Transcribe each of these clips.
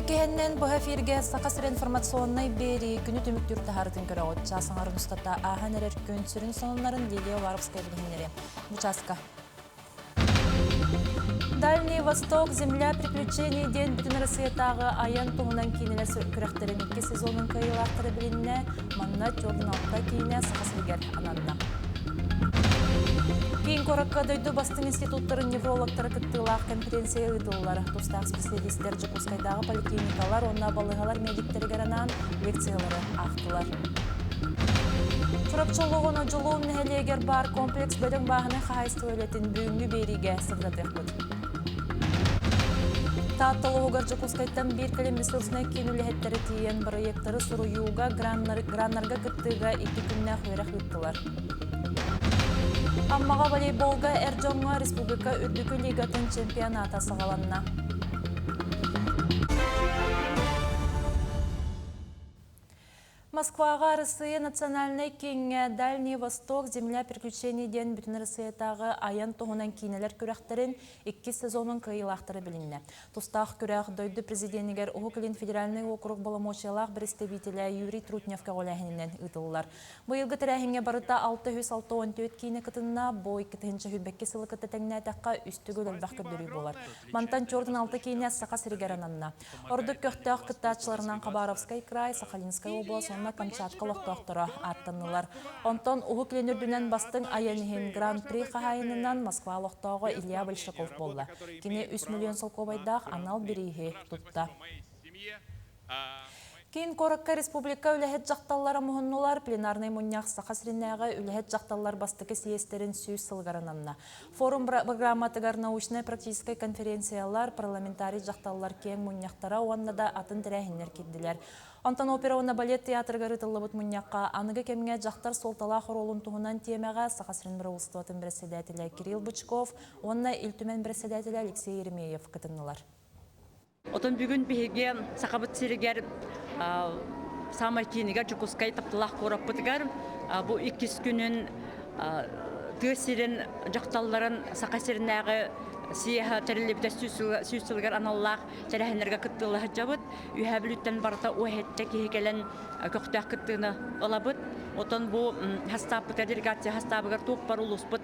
иккиһинэн быһа эфиргэ Саха сирэ информационнай биэрии күнү түмүктүүр таһаарытын көрөҕүт. Чаас аҥарын устата ааһан эрэр күн сүрүн сонуннарын Лилия Уваровская билиһиннэриэ. Бу чааска. Дальний Восток, Земля приключений диэн бүтүн Россиятааҕы айан туһунан киинэлэр күрэхтэрин икки сезонун кыайыылаахтара билиннэ. Манна 46 киинэ Саха сиригэр ананна. Киин куоракка дойду бастыҥ институттарын неврологтара кыттыылаах конференция ыытыллар. Тустаах специалистэр Дьокуускайдааҕы поликлиникалар уонна балыыһалар медиктэригэр анаан лекциялары аахтылар. Чурапчы олоҕун Одьулуун нэһилиэгэр баар комплекс бөдөҥ бааһынай хаһаайыстыба үлэтин бүгүҥҥү биэриигэ сырдатыахпыт. Таатта улууһугар Дьокуускайтан биир кэлим ресурснай киин үлэһиттэрэ тиийэн бырайыактары суруйууга, граннарга кыттыыга икки күннээх үөрэх ыыттылар. Аммаҕа волейболга эр дьоҥҥо республика үрдүкү лигатын чемпионата саҕаланна. Москваҕа Арассыыйа национальнай кииҥҥэ Дальний Восток, Земля приключений диэн бүтүн Арассыыйатааҕы айан туһунан киинэлэр күрэхтэрин иккис сезонун кыайыылаахтара билиннэ. Тустаах күрэх дойду президенигэр Уһук Илин федеральнай уокурук боломуочуйалаах бэрэстэбиитэлэ Юрий Трутнев көҕүлээһининэн ыытыллар. Быйылгы тэрээһиҥҥэ барыта 664 киинэ кытынна, бу 2022 сылы кытта тэҥнээтэххэ, үс төгүл элбэх көрдөрүү буолар. Мантан 46 киинэ Саха сиригэр ананна. Ордук көхтөөх кыттааччыларынан Хабаровскай край, Сахалинскай область уонна Камчатка олохтоохторо ааттаннылар. Онтон Уһук Илин үрдүнэн бастыҥ айан иһин Гран-при хаһаайынынан Москва олохтооҕо Илья Большаков буолла. Кини 3 миллион солкуобайдаах анал бирииһи тутта. Киин куоракка республика үлэһит дьахталлара муһуннулар. Пленарнай мунньах Саха сиринээҕи үлэһит дьахталлар бастакы съезтэрин сүүс сылыгар ананна. Форум программатыгар научнай-практическай конференциялар, парламентарий дьахталлар киэҥ мунньахтара уонна да атын тэрээһиннэр киирдилэр. Онтон опера уонна балет театрыгар ыытыллыбыт мунньахха аныгы кэмҥэ дьахтар суолталаах оруолун туһунан тиэмэҕэ Саха сирин бырабыыталыстыбатын бэрэссэдээтэлэ Кирилл Бычков уонна Ил Түмэн бэрэссэдээтэлэ Алексей Еремеев кытыннылар. Отон бүгүн биһиги Сахабыт сиригэр саамай киинигэр Дьокуускай тапталаах куораппытыгар бу иккис күнүн тыа сирин дьахталларын Саха сиринээҕи съеһа тэриллибитэ сүүс сылыгар аналлаах тэрээһиннэргэ кыттыыла сылдьабыт. Үөһээ Бүлүүттэн барыта уһэттэ киһи кэлэн көхтөөх кыттыыны ылабыт. Отон бу хастааппытыгар делегация хастаабыгар туох бар улууспут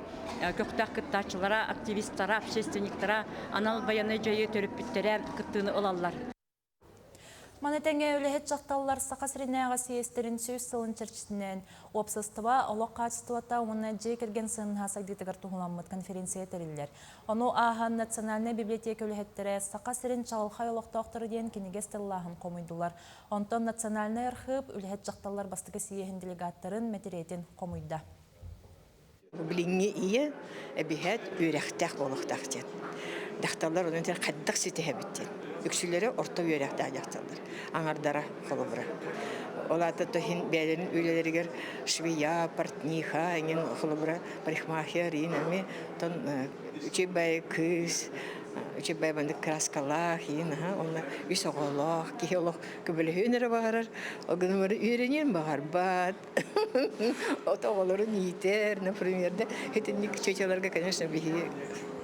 көхтөөх кыттааччылара, активистара, общественниктара анал байыаннай дьайыы төрөппүттэрэ кыттыыны ылаллар. Маны тэҥэ үлэһит дьахталлар Саха сиринээҕи съезтэрин сүүс сылын чэрчитинэн уопсастыба олох хаачыстыбата уонна дьиэ кэргэн сыаннаһа сайдыытыгар туһуламмыт конференция тэриллэр. Ону ааһан Национальнай библиотека үлэһиттэрэ Саха сирин чаҕылхай олохтоохторо диэн кинигэ стеллааһын хомуйдулар. Онтон Национальнай архыып үлэһит дьахталлар бастакы съеһин делегаттарын мэтириэтин хомуйда. Билиҥҥи ийэ эбиһээт үөрэхтээх буолуохтаах диэн. Дьахталлар онон хайдах ситиһэбит диэн. Үксүлэрэ орто үөрэхтээх дьахталлар. Аҥардара холобура. Ол аата иһин бэйэлэрин үлэлэригэр швея, портниха, эҥин холобура парикмахер, иин эми тон үчүгэй кыыс, үчүгэй маннык краскалаах, иин аха, онно үс оҕолоох киһи олох көмөлөһүөн эрэ баҕарар, ол гынан баран үөрэниэн баҕарбат. От оҕолорун иитэр, например, да, итинник чечеларга, конечно, биһиги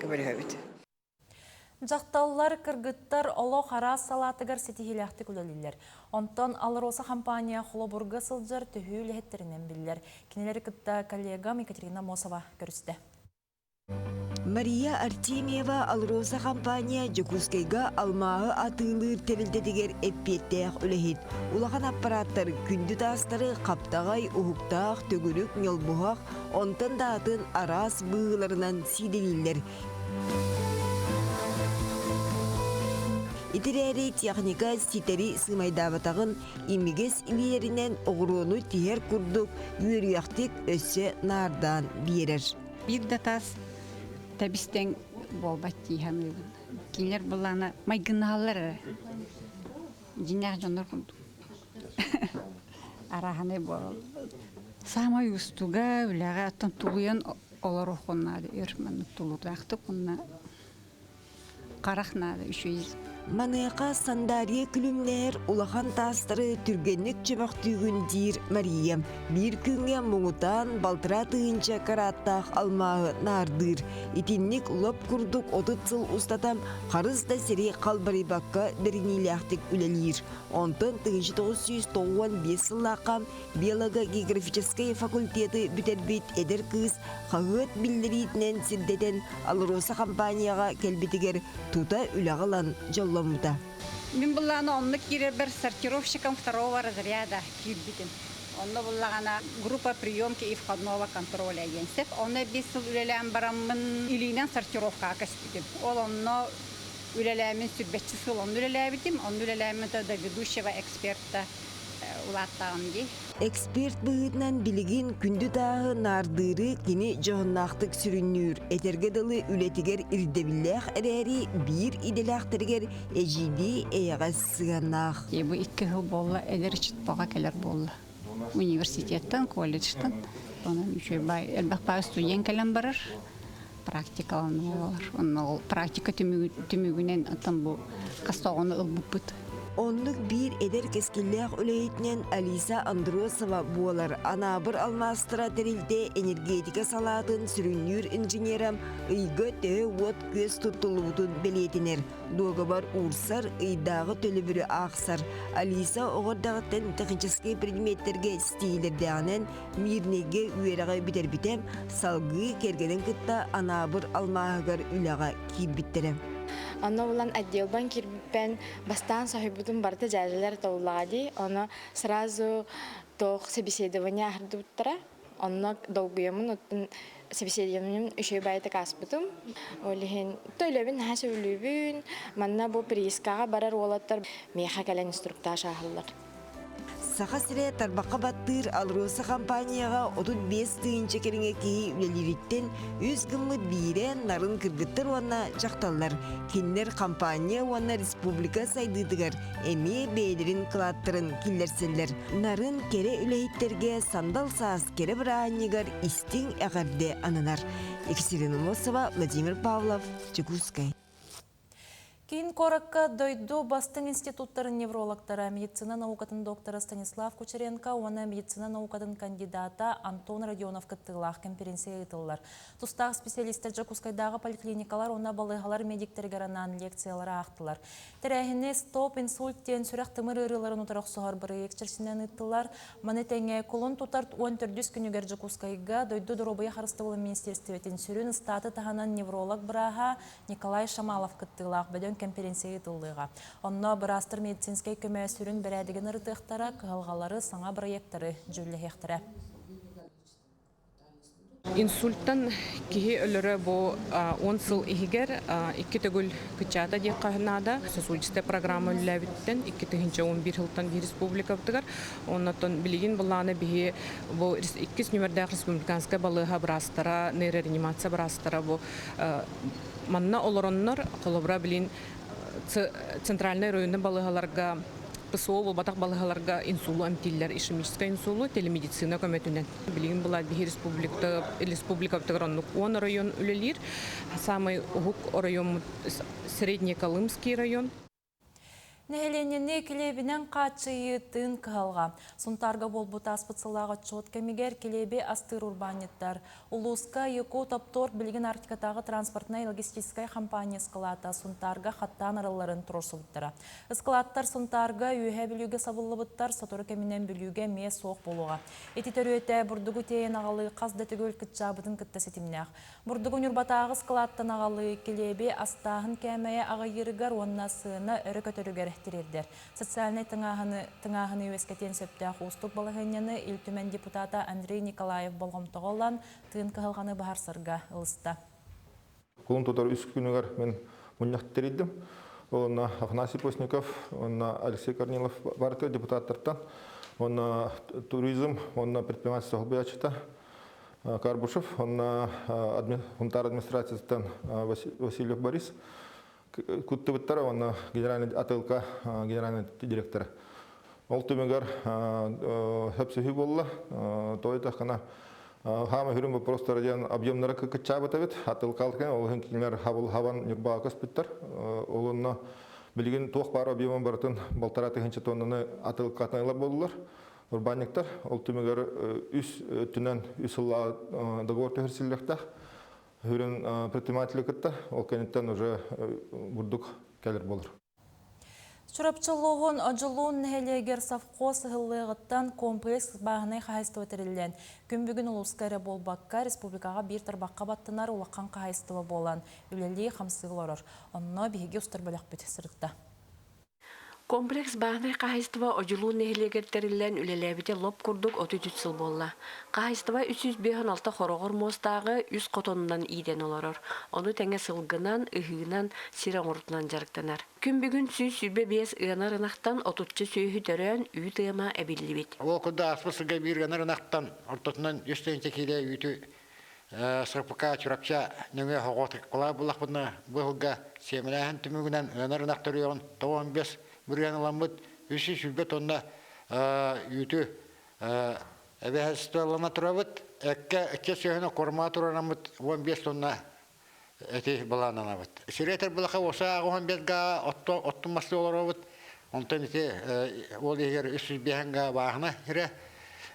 көмөлөһөбүт. Дьахталлар, кыргыттар олох араас салаатыгар ситиһиилээхтик үлэлииллэр. Онтон Алроса компания холобурга сылдьар төһүү үлэһиттэринэн биллэр. Кинилэри кытта коллегам Екатерина Мосова көрүстэ. Мария Артемьева «Алроса» компания Дьокуускайга алмааһы атыылыыр тэрилтэтигэр эппиэттээх үлэһит. Улахан аппарааттар күндү таастары хаптаҕай, уһуктаах, төгүрүк, ньолбуһах, онтон да атын араас быһыыларынан сиидэлииллэр. Ити эрээри техника ситэри сыымайдаабатаҕын имигэс илиилэринэн оҕуруону тиһэр курдук үөрүйэхтик өссө наардаан биэрэр. Биир да таас тэбис-тэҥ буолбат дии саныыбын. Кинилэр былаана майгыннаһаллар эрэ. Дьиҥнээх дьоннор курдук. Арааһынай буолал. Саамай уустуга үлэҕэ оттон тулуйан олоруоххун наада өр маннык тулуурдаахтык уонна харах наада үчүгэй. Маныаха Сандаарыйа күлүмнэһэр улахан таастары түргэнник чөмөхтүүгүн диир Мария. Биир күҥҥэ муҥутаан балтараа тыһыынча карааттаах алмааһы наардыыр. Итинник лоп курдук 30 сыл устата харыс да сири халбарыйбакка бэриниилээхтик үлэлиир. Онтон 1995 сыллаахха биолого-географическай факультеты бүтэрбит эдэр кыыс хаһыат биллэриитинэн сирдэтэн АЛРОСА компанияҕа кэлбитигэр тута үлэҕэ ылан дьолломмута. Мин былаана онно киирэрбэр сортировщиком второго разряда киирбитим. Онно буллаҕына группа приемки и входного контроля диэн сөп. Онно 5 сыл үлэлээн бараммын илиинэн сортировкаҕа көспүтүм. Ол онно үлэлээммин сүрбэччи сыл онно үлэлээбитим. Онно үлэлээммин до ведущего эксперта улааттаҕым дии. Эксперт быһыытынан билигин күндү тааһы наардыыры кини дьоһуннаахтык сүрүннүүр. Этэргэ дылы үлэтигэр ирдэбиллээх эрээри биир идэлээхтэригэр эдьиийдии эйэҕэс сыһыаннаах. Бу 2 сыл буолла эдэр ыччат кэлэр буолла. Университеттан, колледжтан. Онон үчүгэй элбэх баай студент кэлэн барар практикаланыы буолар. Онно практика түмүгүнэн оттон бу хас оҕону ылбыппыт. Оннук биир эдэр кэскиллээх үлэһитинэн Алиса Андросова буолар. Анаабыр алмаастара тэрилтэ энергетика салаатын сүрүннүүр инженерэ ыйга төһө уот-күөс туттуллубутун бэлиэтинэр. Дуогабар уурсар, ыйдааҕы төлөбүрү аахсар. Алиса оҕо эрдэҕиттэн техническэй предметтэргэ ситиһиилэрдээҕинэн Мирнэйгэ үөрэҕи бүтэрбитэ, салгыы кэргэнин кытта Анаабыр алмааһыгар үлэҕэ киирбиттэрэ. Онно булан отделбан киирбиппэн бастаан соһуйбутум барыта дьээдьэлэр толлаҕа дии. Ону сразу туох собеседование аһардыбыттара. Онно долгуйаммын оттон собеседованием үчүгэй баайытык ааспытым. Ол иһин төлөбүн наһаа сөбүлүүбүн. Манна бу приискаҕа барар уолаттар миэхэ кэлэн инструктаж ааһаллар. Саха сирэ тарбахха баттыыр АЛРОСА компанияҕа 35 тыһыынча кэриҥэ киһи үлэлиириттэн үс гыммыт биирэ нарын кыргыттар уонна дьахталлар. Кинилэр компания уонна республика сайдыытыгар эмиэ бэйэлэрин кылааттарын киллэрсэллэр. Нарын кэрэ үлэһиттэргэ сандал саас кэрэ бырааһынньыгар истиҥ эҕэрдэ ананар. Екатерина Носова, Владимир Павлов, Дьокуускай. Киин куоракка дойду бастыҥ институттарын неврологтара, медицина наукатын доктора Станислав Кучеренко уонна медицина наукатын кандидата Антон Родионов кыттыылаах конференция ыытыллар. Тустаах специалистэр Дьокуускайдааҕы поликлиникалар уонна балыыһалар медиктэригэр анаан лекциялары аахтылар. Тэрээһини «Стоп инсульт» диэн сүрэх-тымыр ыарыыларын утары охсуһар бырайыак чэрчитинэн ыыттылар. Маны тэҥэ кулун тутар 14 күнүгэр Дьокуускайга дойду доруобуйа харыстабылын министиэристибэтин сүрүн ыстааты таһынан невролог бырааһа Николай Шамалов кыттыылаах бөдөҥ кэмпириэнсийэ ыытыллыаҕа. Онно быраастар медицинскэй көмө сүрүн бэрээдэгин ырытыахтара, кыһалҕалары, саҥа бырайыактары дьүүллэһиэхтэрэ. Инсульттан киһи өлөрө бу 10 сыл иһигэр икки төгүл кыччаата диэххэ наада. Сосудистая программа үлэлээбиттэн 2011 сылтан биир республикабытыгар. Оннотон билигин былаана биһи бу иккис нүмердээх республиканскай балыыһа быраастара, нейрореанимация быраастара бу манна олороннор, холобура билин центральнай районный балыыһаларга ПСО буолбатах балыыһаларга инсулу эмтииллэр, ишемическай инсулу телемедицина көмөтүнэн. Билигин была биһи республика республикабытыгар оннук 10 район үлэлиир. Самый уһук оройуоммут Среднеколымский район. Нэһилиэнньэни килиэбинэн хааччыйыы тыын кыһалҕа. Сунтаарга буолбут ааспыт сыллааҕы отчуот кэмигэр килиэби астыыр урбаанньыттар улууска Якутопторг билигин Арктикатааҕы транспортнай логистическай компания ыскылаата Сунтаарга хаттаан арылларын туруорсубуттара. Ыскылааттар Сунтаарга, Үөһээ Бүлүүгэ сабыллыбыттар, сотору кэминэн Бүлүүгэ эмиэ суох буолуоҕа. Ити төрүөтэ бурдугу тиэйэн аҕалыы хас да төгүл кыччаабытын кытта ситимнээх. Бурдугу Ньурбатааҕы ыскылааттан аҕалыы, килиэби астааһын кээмэйэ аҕыйыырыгар уонна сыана өрө көтөрүгэр тириэрдэр. Социальнай тыҥааһыны, тыҥааһыны үөскэтиэн сөптөөх уустук балаһыанньаны Ил Түмэн депутата Андрей Николаев болҕомтоҕо ылан, тыын кыһалҕаны быһаарсарга ылыста. Кулун тутар үс күнүгэр мин мунньах тэрийдим. Онно Афанасий Постников, онно Алексей Корнилов барыта депутаттартан, онно туризм, онно предпринимательство холбуйааччыта Карбушев, онно Хунтаар администрациятыттан Васильев Борис кыттыбыттара, онно генеральный АТЛК генеральный директора. Ол түмүгэр сөпсөһүү буолла. Той таххана хаама хүрүн вопростара диэн объемнара кыччаабыт эбит. АТЛК ол иһин кинилэр хабыл хабан Ньурбаҕа көспүттэр. Ол онно. Билигин туох баар объемын барытын 1,5 тыһыынча тоннаны атылыккатан ылар буоллулар. Урбаанньыктар ол түмүгэр үс өттүнэн үс сыллаах договор түһэрсиллиэхтээх. Хүрүн предприниматели кытта ол кэнниттэн уже бурдук кэлэр буолар. Чурапчы улууһун Одьулуун нэһилиэгэр совхоз ыһыллыаҕыттан комплекс бааһынай хаһаайыстыба тэриллэн, күн бүгүн улууска эрэ буолбакка, республикаҕа биир тарбахха баттанар улахан хаһаайыстыба буолан, үлэлии-хамсыы олорор. Онно биһиги устар бөлөхпүт сырытта. Комплекс бааһынай хаһаайыстыба Одьулуун нэһилиэгэр тэриллэн үлэлээбитэ лоп курдук 33 сыл буолла. Хаһаайыстыба 356 хороҕор муостааҕы үс хотонунан иитэн олорор. Ону тэҥэ сылгынан, ыһыынан, сир оҥорутунан дьарыктанар. Күн бүгүн 125 ыанар ынахтан отучча сүөһү төрөөн, үүт ыама эбиллибит. Ол курдук ааспыт сылга биир ыанар ынахтан ортотунан 3 тыһыынча киилэ үүтү СРПК Чурапча нөҥүө хоҕуотуккалаах буллахпытына бу сылга сиэмэлээһин түмүгүнэн ыанар ынах төрүөҕүн 95 бырыһыан ыламмыт 320 тонна үүтү эбэһээстэбэллана турабыт. Эккэ иччэ сүөһүнү кормаа турараммыт 15 тонна эти былааннанабыт. Сири этэр былаха оса 15 га оттун мастыы олоробут. Онтон ити ол иһигэр 305 га бааһына сирэ,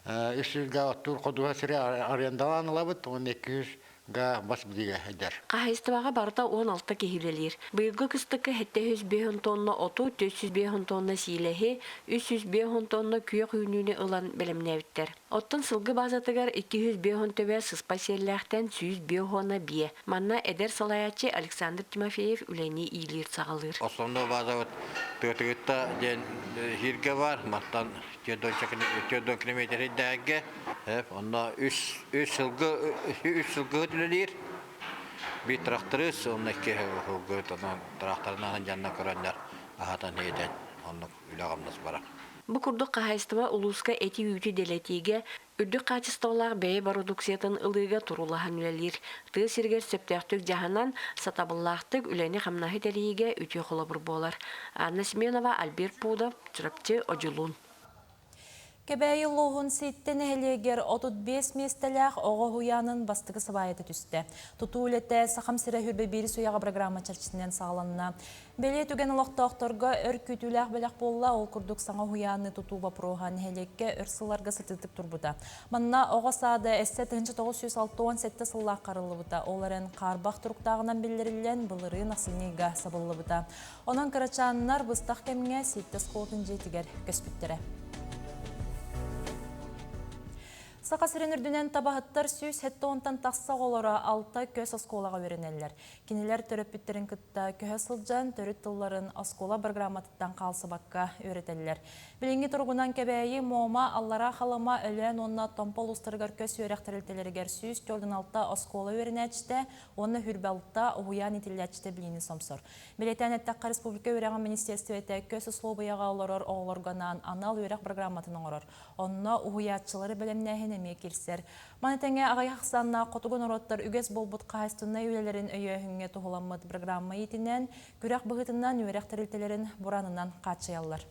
300 га оттуур ходуһа сири арендалаан ылабыт, уонна 200 га бас билиигэ сылдьар. Хаһаайыстыбаҕа барыта 16 киһи үлэлиир. Быйылгы кыстыкка 750 тонна оту, 450 тонна сиилэһи, 350 тонна күөх үүнүүнү ылан бэлэмнээбиттэр. Оттон сылгы базатыгар 250 төбө сыспай сиэллээхтэн 105 уонна биэ. Манна эдэр салайааччы Александр Тимофеев үлэни иилиир-саҕалыыр. Основной базабыт Тыатыгытта диэн сиргэ бар, мантан 4 километр ирдээгэ. Онно үс үс сылгы үс сылгыһыт үлэлиир. Биир тракторист, онно икки сылгыһыт, онон тракторынан дьанна көрөннөр аһатан иһитэн оннук үлэ-хамнас барар. Бу курдук хаһаайыстыба улууска эти-үүтү дэлэтиигэ, үрдүк хаачыстыбалаах бэйэ бородууксуйатын ылыыга туруулаһан үлэлиир. Тыа сиригэр сөптөөхтүк дьаһанан, сатабыллаахтык үлэни-хамнаһы тэрийиигэ үтүө холобур буолар. Анна Семенова, Альберт Пудов, Чурапчы, Одьулуун. Кэбээйи улууһун Сииттэ нэһилиэгэр 35 миэстэлээх оҕо уһуйаанын бастакы сыбаайата түстэ. Тутуу үлэтэ Сахам сирэ хүрбэ биир суйаҕа программа чэрчитинэн саҕаланна. Бэлиэ түгэн олохтоохторго өр күүтүүлээх бэлэх буолла, ол курдук саҥа уһуйааны тутуу боппуруоһа нэһилиэккэ өр сылларга сытыытык турбута. Манна оҕо саада эссе 1967 сыллаах харыллыбыта, ол эрэн хаарбах туруктааҕынан биллэриллэн, былырыын ахсынньыга сабыллыбыта. Онон кырачааннар быстах кэмҥэ Сииттэ оскуолатын дьиэтигэр көспүттэрэ. Саха сирин үрдүнэн табаһыттар 170-тан тахса оҕолоро алта көс оскуолаҕа үөрэнэллэр. Кинилэр төрөппүттэрин кытта көһө сылдьан төрүт тылларын оскуола программатыттан хаалсыбакка үөрэтэллэр. Билиҥҥи туругунан Кэбээйи, Муома, Аллараа Халыма, Өлөөн уонна Томпо улуустарыгар көс үөрэх тэрилтэлэригэр 146 оскуола үөрэнээччитэ уонна 26 уһуйаан иитиллээччитэ билиини сомсор. Бэлиэтээн эттэххэ, республика үөрэҕин министиэристибэтэ көс услуобуйаҕа олорор оҕолорго анаан анал үөрэх программатын оҥорор. Онно уһуйааччылары бэлэмнээһин эмиэ киирсэр. Маны тэҥэ аҕыйах ахсааннаах хотугу норуоттар үгэс буолбут хаһаайыстыбаннай үлэлэрин өйөөһүҥҥэ туһуламмыт программа иитинэн, күрэх быһыытынан үөрэх тэрилтэлэрин буранынан хааччыйаллар.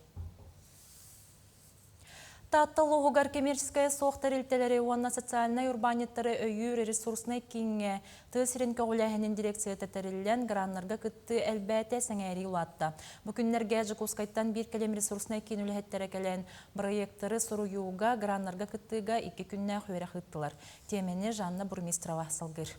Таатта улууһугар коммерческайа суох тэрилтэлэри уонна социальнай урбаанньыттары өйүүр ресурснай кииҥҥэ тыа сирин көҕүлээһинин дирекцията тэриллэн, граннарга кыттыы элбээтэ, сэҥээрии улаатта. Бу күннэргэ Дьокуускайтан биир кэлим ресурснай киин үлэһиттэрэ кэлэн, бырайыактары суруйууга, граннарга кыттыыга икки күннээх үөрэх ыыттылар. Тиэмэни Жанна Бурмистрова салгыыр.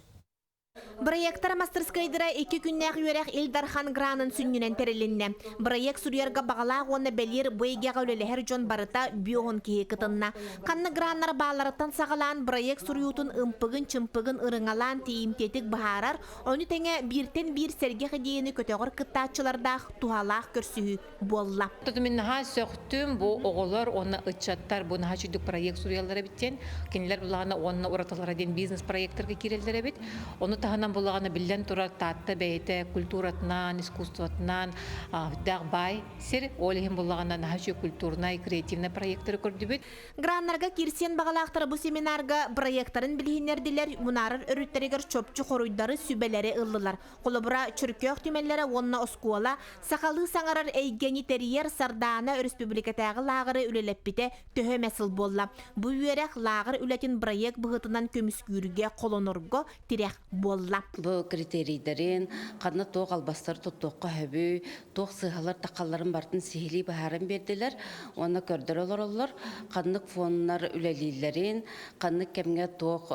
Бырайыактар мастарыскыайдара икки күннээх үөрэх Ил Дархан гранын сүнньүнэн тэрилиннэ. Бырайыак суруйарга баҕалаах уонна бэлиэр бу эйгэҕэ үлэлэһэр дьон барыта 50 киһи кытынна. Ханна граннар баалларыттан саҕалаан бырайыак суруйуутун ымпыгын-чымпыгын ырыҥалаан тиийимтиэтик быһаарар, ону тэҥэ бииртэн биир сэргэх идиэйэни көтөҕөр кыттааччылардаах туһалаах көрсүһүү буолла. Мин наһаа сөхтүм бу оҕолор уонна ыччаттар бу наһаа үчүгдүк проект суруйаллар эбит диэн. Кинилэр булаҕана уонна уратылара диэн бизнес проекттарга киирэллэр эбит. Ону таһынан булаҕана биллэн турар Таатта бэйэтэ культуратынан, искусствотынан үрдээх баай сир. Ол иһин булаҕана наһаа үчүгэй культурнай, креативнай проекттары көрдүбүт. Граннарга киирсиэн баҕалаахтар бу семинарга проекттарын билиһиннэрдилэр, мунаарар өрүттэригэр чопчу хоруйдары, сүбэлэри ыллылар. Холобура, Чөркөөх түмэллэрэ уонна оскуола сахалыы саҥарар эйгэни тэрийэр Сардаана өрөспүүбүлүкэтээҕи лааҕыры үлэлэппитэ төһө эмэ сыл буолла. Бу үөрэх лааҕыр үлэтин бырайыак быһыытынан көмүскүүргэ, холонорго тирэх буолла. буолла. Бу критерийдэрин, ханна туох албастары туттуохха сөбүй, туох сыыһалар таххалларын барытын сиһилии быһааран биэрдилэр уонна көрдөрө олороллор. Ханнык фоннар үлэлииллэрин, ханнык кэмҥэ туох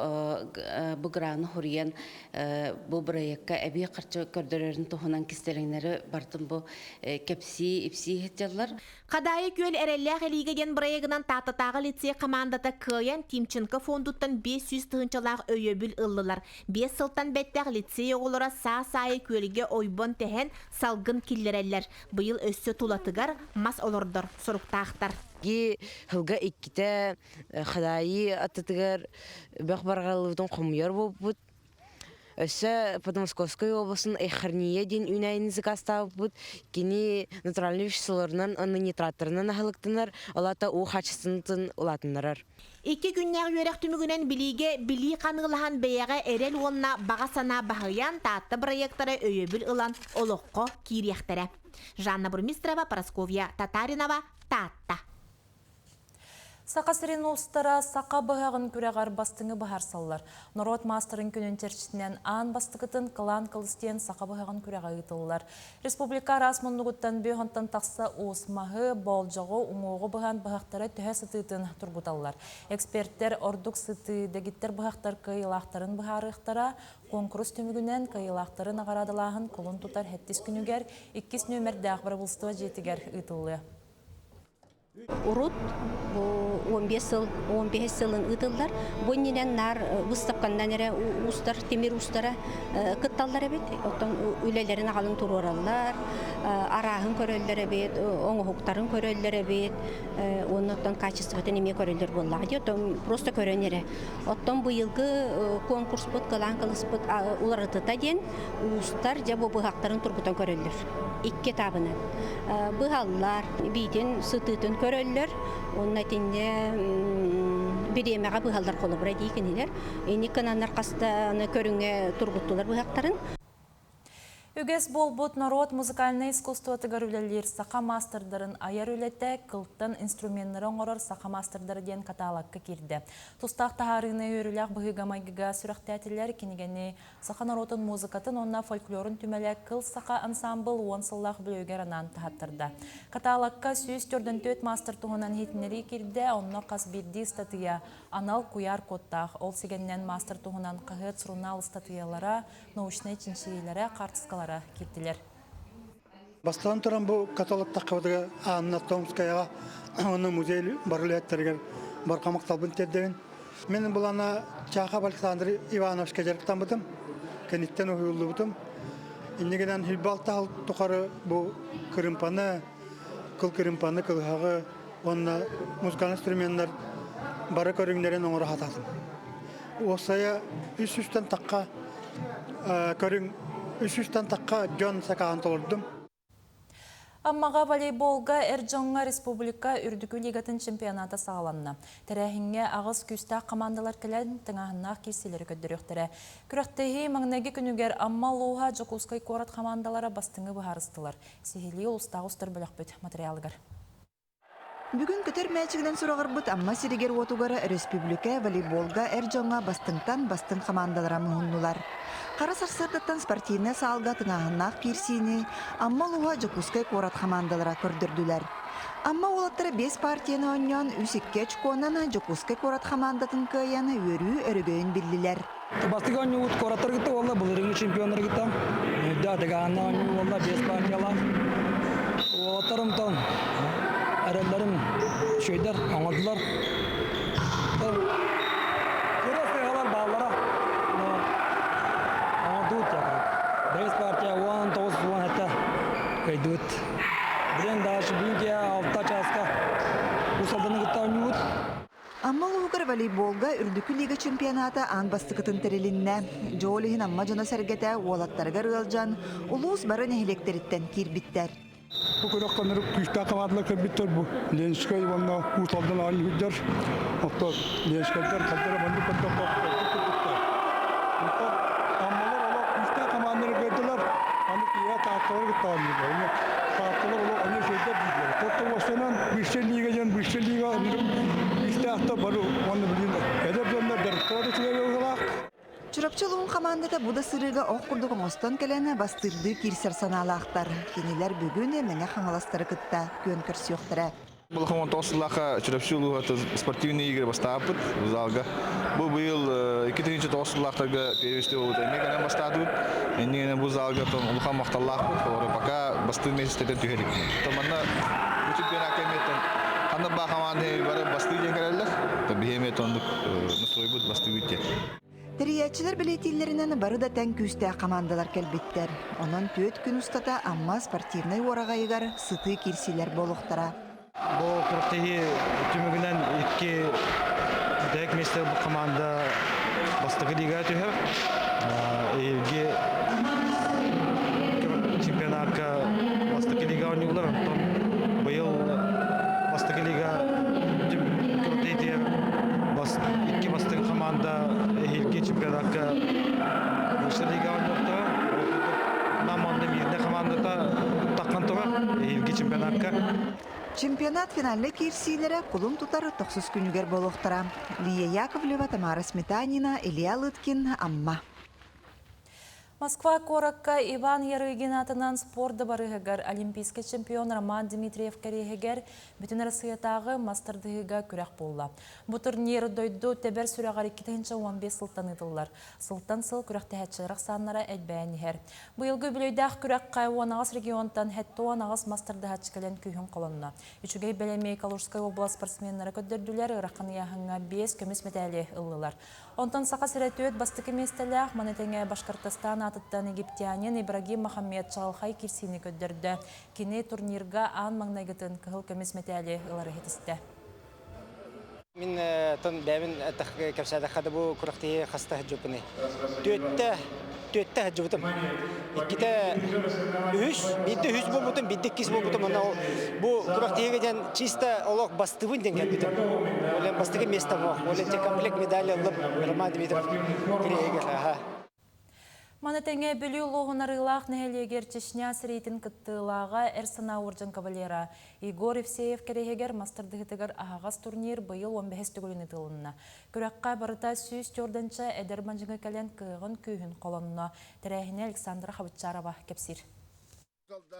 бу граны хуруйан бу бырайыакка эбии харчы көрдөрөрүн туһунан кистэлэҥнэри барытын бу кэпсии, ипсии сылдьаллар. Хадаайы күөл эрэллээх илиигэ диэн бырайыагынан Тааттатааҕы лицей хамаандата кыайан Тимченко фондуттан 500 тыһыынчалаах өйөбүл ыллылар. Биэс сылтан бэттэх лицей оҕолоро саас аайы күөлгэ ойбон тэһэн, салгын киллэрэллэр. Быйыл өссө тулатыгар мас олордор соруктаахтар. Сылга иккитэ Хадаайы аттытыгар бөх барҕаллыбытын хомуйар буолбут. Өссө Подмосковскай обласын Эхарния диэн үүнээйини заказтаабыппыт. Кини натуральный веществоларынан уонна нитраттарынан аһылыктанар, ол аата уу хаачыстыбатын улаатыннарар. Икки күннээх үөрэх түмүгүнэн билиигэ билии ханыылаһан бэйэҕэ эрэл уонна баҕа санаа баһыйан Таатта бырайыактара өйөбүл ылан олоххо киириэхтэрэ. Жанна Бурмистрова, Парасковья Татаринова, Таатта. Саха сирин уустара саха быһаҕын күрэҕэр бастыҥы быһаарсаллар. Норуот маастарын күнүн чэрчитинэн аан бастакытын Кылаан кылыс диэн саха быһаҕын күрэҕэ ыытыллар. Республика араас муннугуттан бүөхонтон тахса уус маһы, болдьоҕу, уҥуоҕу быһан быһахтара төһө сытыытын тургуталлар. Эксперттэр ордук сытыы, дэгиттэр быһахтар кыайыылаахтарын быһаарыахтара. Куонкурус түмүгүнэн кыайыылаахтары наҕараадалааһын кулун тутар сэттис күнүгэр иккис нүөмэрдээх бырабыылыстыба дьиэтигэр ыытыллыа. Урут бу 15 сыл, 15 сылын ыытыллар. Бу иннинэн наар выставканнан эрэ уустар, тимир уустара кытталлар эбит. Оттон үлэлэрин аҕалан туруораллар, арааһын көрөллөр эбит, оҥоһуктарын көрөллөр эбит, уонна оттон качествотын эмиэ көрөллөр буоллаҕа дии. Оттон просто көрөн эрэ. Оттон быйылгы конкурспут, кылаан кылыспыт уларытыта диэн уустар дьэ бу быһахтарын тургутан көрөллөр. Икки этабынан. Быһаллар, биитин сытыытын көрөллөр, уонна итиннэ бириэмэҕэ быһаллар холобура дии кинилэр. Инник гынаннар хастаны көрүҥҥэ тургуттулар быһахтарын. Үгэс буолбут норуот музыкальнай искусствотыгар үлэлиир саха маастардарын айар үлэтэ кылтан инструменнары оҥорор саха маастардара диэн каталогка киирдэ. Тустаах таһаарыыны үөрүүлээх быһыыга-майгыга сүрэхтээтилэр. Кинигэни саха норуотун музыкатын уонна фольклорун түмэлэ Кыл саха ансаамбыл уон сыллаах үбүлүөйүгэр анаан таһаттарда. Каталогка 144 маастар туһунан иһитиннэрии киирдэ, онно хас биирдии ыстатыйа анал куйаар кодтаах. Ол сигэнинэн маастар туһунан хаһыат, сурунаал ыстатыйалара, научнай чинчийиилэрэ, хаартыскалара киирдилэр. Бастатан туран бу каталогтаххабытыгар Анна Томскаяҕа уонна музей бар үлэһиттэригэр барҕа махталбын тиэрдэбин. Мин булана Чахов Александр Ивановичка дьарыктаммытым, кэнниттэн уһуйуллубутум. Иннигинэн Хилбалтаһыл тухары бу кырыымпаны, кыл кырыымпаны, кылыһаҕы уонна музыкальный инструменнар бары көрүҥнэрин оҥоро сатаатым. Уопсайа үс сүүстэн тахха көрүҥ үс сүүстэн тахха дьон сакааһын толордум. Аммаҕа волейболга эр дьоҥҥо республика үрдүкү лигатын чемпионата саҕаланна. Тэрээһиҥҥэ аҕыс күүстээх хамаандалар кэлэн тыҥааһыннаах киирсиилэри көрдөрүөхтэрэ. Күрэхтэһии маҥнайгы күнүгэр Амма улууһа Дьокуускай куорат хамаандалара бастыҥы быһаарыстылар. Сиһилии улуустааҕы устар бөлөхпүт материалыгар. Бүгүн көтөр мээчигинэн сураҕырбыт Амма сиригэр-уотугар өрөспүүбүлүкэ волейболга эр дьоҥҥо бастыҥтан бастыҥ хамаандалара муһуннулар. Хара сарсыардаттан спортивнай саалга тыҥааһыннаах киирсиини Амма улууһа Дьокуускай куорат хамаандалара көрдөрдүлэр. Амма уолаттара биэс партияны оонньоон үс-икки очконан Дьокуускай куорат хамаандатын кыайан үөрүү өрөгөйүн биллилэр. Бастакы оонньуубут куораттар кытта уолла былырыыҥҥы чемпионнары кытта үрдэ Дыгаанна оонньуу уолла биэс партиялаах. Уолаттарым тон эрэллэрин үчүгэйдэр оҥордулар. Кыра сыһалар бааллара. Оҥордубут Бэс партия 19-17 кыайдыбыт. Билэн дальше бүгүн алта чааска Усалданы кытта оонньуубут. Амма улууһугар волейболга Үрдүкү лига чемпионата аан бастакытын тэрилиннэ. Дьол иһин Амма дьоно-сэргэтэ уолаттарыгар ыалдьан, улуус бары нэһилиэктэриттэн киирбиттэр. Бу күрэх күүстээх хамаандалар кэлбиттэр бу Ленскэй уонна Уус Алдан оонньуур. Оттон Ленскэйдэр ханна маннык көрдөххө курдуктар. Оттон Аммалар олох күүстээх хамаандалары кыайдылар. Аны киэһэ Таатталары кытта оонньууллар. Таатталар олох эмиэ үчүгэйдэр дииллэр. Тобто уопсайынан Высшая лига диэн Высшая лига күүстээхтэр бары уонна билигин эдэр дьоннор дьарыктара да үчүгэй быһыылаах. Чурапчы улууһун хамаандата бу да сырыыга ох курдук оҥостон кэлэн бастыырдыы киирсэр санаалаахтар. Кинилэр бүгүн Мэҥэ Хаҥаластары кытта күөн көрсүөхтэрэ. Улахан 19 сыллаахха Чурапчы улууһа спортивный игры бастаабыт залга. Бу быйыл 2009 сыллаахтарга первенство буолбут эмиэ кэлэн бастаатыбыт. Иннигинэ бу залга улахан махталлаахпыт. Олору пока бастыыр месяцтэтэн түһэрик. Манна бу чемпионатка эмиэттэн ханна баа хамаанда бары бастыы диэн кэлэллэр. Биһи эмиэ оннук настройбут бастыыбыт диэн. Тэрийээччилэр бэлиэтииллэринэн бары да тэҥ күүстээх хамаандалар кэлбиттэр. Онон түөрт күн устата Амма спортивнай уораҕайыгар сытыы киирсиилэр буолуохтара. Бу күрэхтэһии түмүгүнэн икки бүтэһик миэстэ бу команда бастакы лигаҕа түһэр. Эһиилги чемпионакка бастакы лига оонньуулар, онтон быйыл бастакы лига күрэхтэһиитигэр икки бастыҥ команда эһиилги чемпионакка высшая лига оонньуохтара. Нам уонна Мирнэ командата таххан турар эһиилги чемпионакка. Чемпионат финальнай киирсиилэрэ кулун тутар тохсус күнүгэр буолуохтара. Лия Яковлева, Тамара Сметанина, Илья Лыткин, Амма. Москва куоракка Иван Ярыгин атынан спорт дыбарыһыгар олимпийскай чемпион Роман Дмитриев кэриэһигэр Бүтүн Арассыыйатааҕы мас тардыһыыга күрэх буолла. Бу турнир дойду тэбэр сүрэҕэр 2015 сылтан ыытыллар. Сылтан сыл күрэхтэһээччилэр ахсааннара элбээн иһэр. Быйылгы үбүлүөйдээх күрэххэ 18 регионтан 78 мас тардыһааччы кэлэн күүһүн холонно. Үчүгэй бэлэми Калужскай уобалас спортсменнара көрдөрдүлэр, ыарахан ыйааһыҥҥа 5 көмүс мэтээли ыллылар. Онтон Саха сирэ түөрт бастакы миэстэлээх, маны тэҥэ Башкортостан аатыттан египтянин Ибрагим Мохаммед чаҕылхай киирсиини көрдөрдө. Кини турнирга аан маҥнайгытын кыһыл көмүс мэтээли ылары ситистэ. Мин тон бэйэбин кэпсээтэххэ да бу күрэхтэһии хаста сылдьыбыппыный? Түөттэ түөттэ сылдьыбытым. Иккитэ үһүс, биирдэ үһүс буолбутум, биирдэ иккис буолбутум. Онно ол бу күрэхтэһиигэ диэн чисто олох бастыыбын диэн кэлбитим. Ол бастакы место Ол комплект медаль ыллым Роман Дмитриев кириэһигэр. Аха. Маны тэҥэ Бүлүү улууһун Арыылаах нэһилиэгэр Чечня сэриитин кыттыылааҕа Эр санаа уордьан кавалера Егор Евсеев кэриэһигэр мас тардыһыытыгар аһаҕас турнир быйыл 15 төгүлүн ыытылынна. Күрэххэ барыта 104 эдэр мадьыҥы кэлэн кыаҕын күүһүн холонно. Тэрээһини Александра Хабытчарова кэпсиир.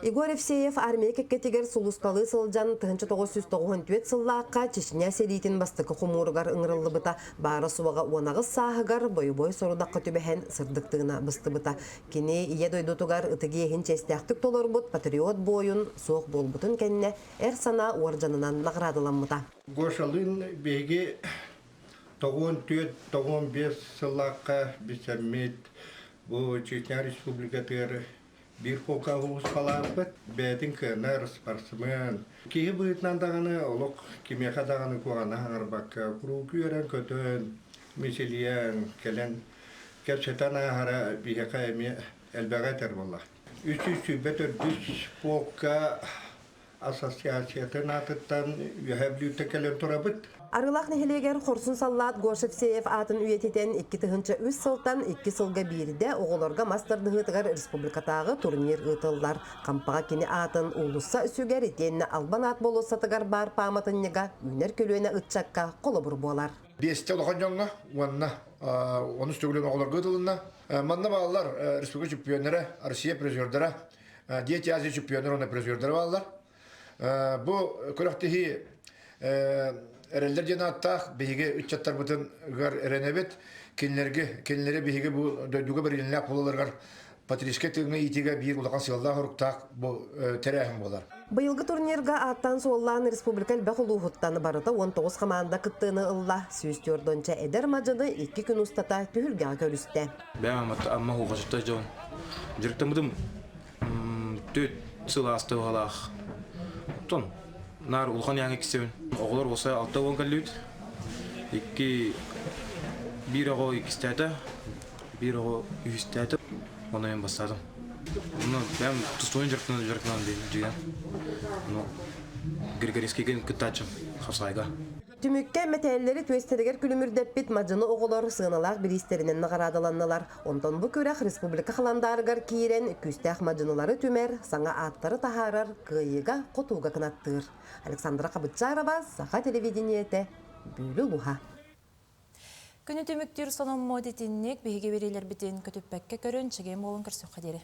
Егор Евсеев армия кэккэтигэр сулууспалыы сылдьан 1994 сыллаахха Чечня сэриитин бастакы хомууругар ыҥырыллыбыта, баара-суоҕа 18 сааһыгар бойобуой сорудахха түбэһэн сырдык тыына быстыбыта. Кини Ийэ дойдутугар ытык иэһин чиэстээхтик толорбут патриот буойун суох буолбутун кэннэ эр санаа уордьанынан наҕараадаламмыта. Гошалыын биһиги 94-95 сыллаахха билсэммит бу Чечня Республикатыгар биир полка улууспалаабыт бэйэтин кыанар спортсмен киһи быһыытынан даҕаны олох кимиэхэ даҕаны куһаҕаны аҥарбакка куруук үөрэн-көтөн мичилийэн кэлэн кэпсэтэн ааһара биһиэхэ эмиэ элбэҕи этэр буолла 324 полка ассоциациятын аатыттан Үөһээ Бүлүүттэн кэлэн турабыт. Арыылаах нэһилиэгэр хорсун саллаат Гоша Евсеев аатын үйэтитэн 2003 сылтан икки сылга биирдэ оҕолорго мас тардыһыытыгар республикатааҕы турнир ыытыллар. Хампаҕа кини аатын уулусса үсүгэр итиэннэ Албан аат болуоссатыгар баар пааматынньыга үүнэр көлүөнэ ыччакка холобур буолар. Биэстэ улахан дьоҥҥо уонна онус төгүлүн оҕолорго ыытылынна. Манна бааллар республика чемпионнара, Россия призердара, Дети Азии чемпионнар уонна призердары бааллар. Бу күрэхтэһии эрэллэр диэн ааттаах биһиги ыччаттарбытын ыгар эрэнэбит. Кинилэргэ кинилэри биһиги бу дойдуга бэриллээх буолаларыгар патриотическай тыыҥҥа иитиигэ биир улахан сыаллаах-соруктаах бу тэрээһин буолар. Быйылгы турнирга ааттаан-суоллаан республика элбэх улууһуттан барыта 19 хамаанда кыттыыны ылла. 104 эдэр мадьыны икки күн устата түһүлгэҕэ көрүстэ. Бэйэм Амма хуухачытта дьон. Дьарыктаммытым түөрт сыл ааста быһалаах. Оттон наар улахан яҥы кисэбин. Оҕолор уоса 60 кэллибит. Икки биир оҕо иккистээтэ, биир оҕо үһүстээтэ. Онно мен бастаатым. Онно бэйэм тустууну дьарыктанан дьарыктанан дьигэн. Ну, Григорьевскийга кыттааччым хапсаайга. Түмүккэ мэтээллэри түөстэригэр күлүмүрдэппит мадьыны оҕолор сыаналаах бириистэринэн наҕараадаланнылар. Онтон бу күрэх республика халандаарыгар киирэн, күүстээх мадьынылары түмэр, саҥа ааттары таһаарар, кыайыыга-хотууга кынаттыыр. Александра Хабытчарова, Саха телевидениетэ, Бүлүү улууһа. Күнү түмүктүүр сонуммут итинник биһиги биэриилэрбитин көтүппэккэ көрүҥ, чэгиэн буолуҥ көрсүөххэ диэри.